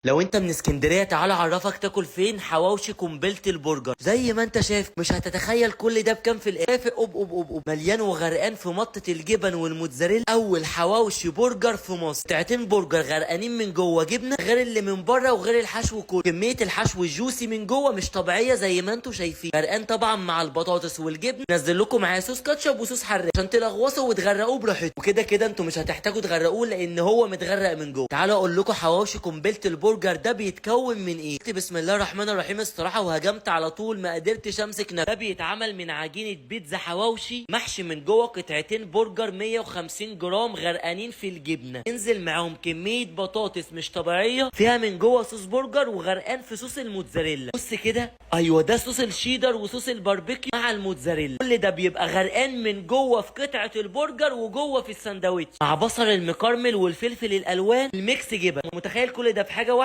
لو انت من اسكندرية تعالى اعرفك تاكل فين. حواوشي قنبلة البرجر زي ما انت شايف، مش هتتخيل كل ده بكام في الاخر. اوب اوب اوب اوب، مليان وغرقان في مطه الجبن والموتزاريلا. اول حواوشي برجر في مصر، قطعتين برجر غرقانين من جوه جبنه، غير اللي من بره وغير الحشو كله. كمية الحشو ال juicy من جوه مش طبيعية زي ما انتم شايفين، غرقان طبعا مع البطاطس والجبن. نزل لكم معاه صوص كاتشب وصوص حراق عشان تلغوصوا وتغرقوه براحتكم، وكده كده انتم مش هتحتاجوا تغرقوه لان هو متغرق من جوه. تعالوا اقول لكم حواوشي قنبلة البرجر ده بيتكون من ايه. قلت بسم الله الرحمن الرحيم الصراحة وهجمت على طول، ما قدرتش امسك نفسي. ده بيتعمل من عجينه بيتزا حواوشي محشي من جوه قطعتين برجر 150 جرام غرقانين في الجبنة، انزل معاهم كمية بطاطس مش طبيعية فيها من جوه صوص برجر وغرقان في صوص الموتزاريلا. بص كده، ايوه ده صوص الشيدر وصوص الباربيكيو مع الموتزاريلا. كل ده بيبقى غرقان من جوه في قطعه البرجر وجوه في الساندوتش مع بصل المكرمل والفلفل الالوان ال mix جبن. متخيل كل ده في حاجة واحدة؟